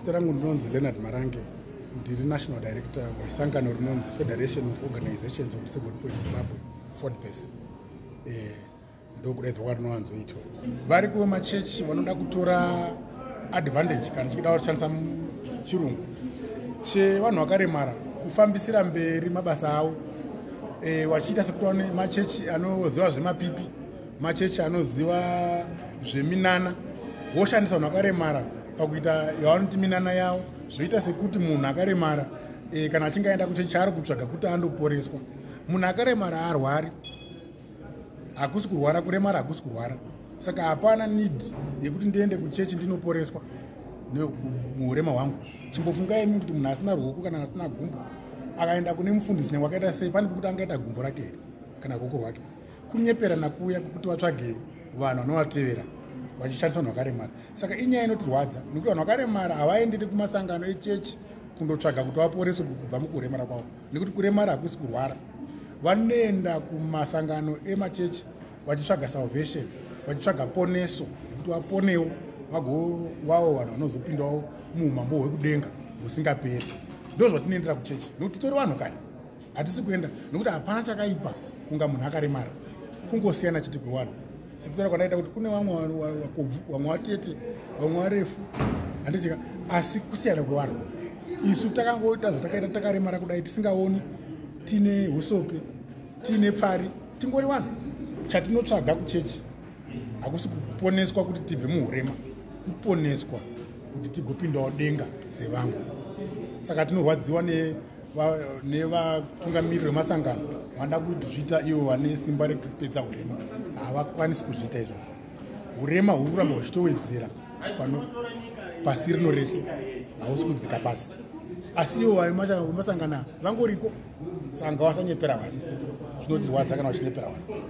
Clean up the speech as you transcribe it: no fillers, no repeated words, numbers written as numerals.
Zita rangu ndinonzi Leonard Marange, ndiri national director wesangano rinonzi Federation of Organizations of Disabled People in Zimbabwe, FODPES. Ndokudaidzwa kwarinowanzoitwa. Vari kumachechi vanoda kutora advantage, kana chikida kushandisa chirungu, chevanhu vakaremara kufambisira mberi mabasa avo, vachiita sekuti vane machechi anoziva zvemapipi, machechi anoziva zveminana, voshandisa vanhu vakaremara pakuita yavanoti minana yavo. Zvoita sekuti munhu akaremara kana achinge aenda kuchechi, chaari kutsvaga kuti andoporeswa. Munhu akaremara haarwari, hakusi kurwara, kuremara hakusi kurwara. Saka hapana need yekuti ndiende kuchechi ndinoporeswa muurema hwangu. Chimbofungai imi kuti munhu asina ruoko kana asina gumbo akaenda kune mufundisi, nyange akaita sei, pane pekuti angaita gumbo rake here kana ruoko rwake? Kunyeperana kuya kwekuti vatsvage vanhu vanovatevera vachishandisa vanhu vakaremara. Saka inyaya inotirwadza nekuti vanhu vakaremara havaenderi kumasangano echechi kundotsvaga kuti vaporeswe kubva mukuremara kwavo, nekuti kuremara hakusi kurwara. Vanoenda kumasangano emachechi vachitsvaga salvation, vachitsvaga poneso, nekuti vaponewo vagovawo vanhu vanozopindawo muumambo hwekudenga husingaperi. Ndo zvatinoendera kuchechi, nekuti titori vanhu kani. Hatisi kuenda nekuti hapana chakaipa kunga munhu akaremara, kungosiyana chete kwevanhu. Sekutaura kwandaita kuti kune vamwe vakobvu, vamwe vatete, vamwe varefu, handitika, asi kusiyana kwevanhu. Isu takangoita zvatakaita, takaremara kudai, tisingaoni, tiine usope, tiine pfari, tingori vanhu. Chatinotsvaga kuchechi hakusi kuponeswa kuti tibve muurema, kuponeswa kuti tigopindawo denga sevamwe. Saka tinorwadziwa nevatungamiriri vemasangano vanoda kuzviita ivo vane simba rekupedza urema. Havakwanisi kuzviita izvozvo. Urema huri kuramba huchitowedzera pano pasi rino rese, hausi kudzika pasi, asi ivo vemasangano vangoriko. Saka ngavasanyepera vanhu, zvinotirwadza kana vachinyepera vanhu.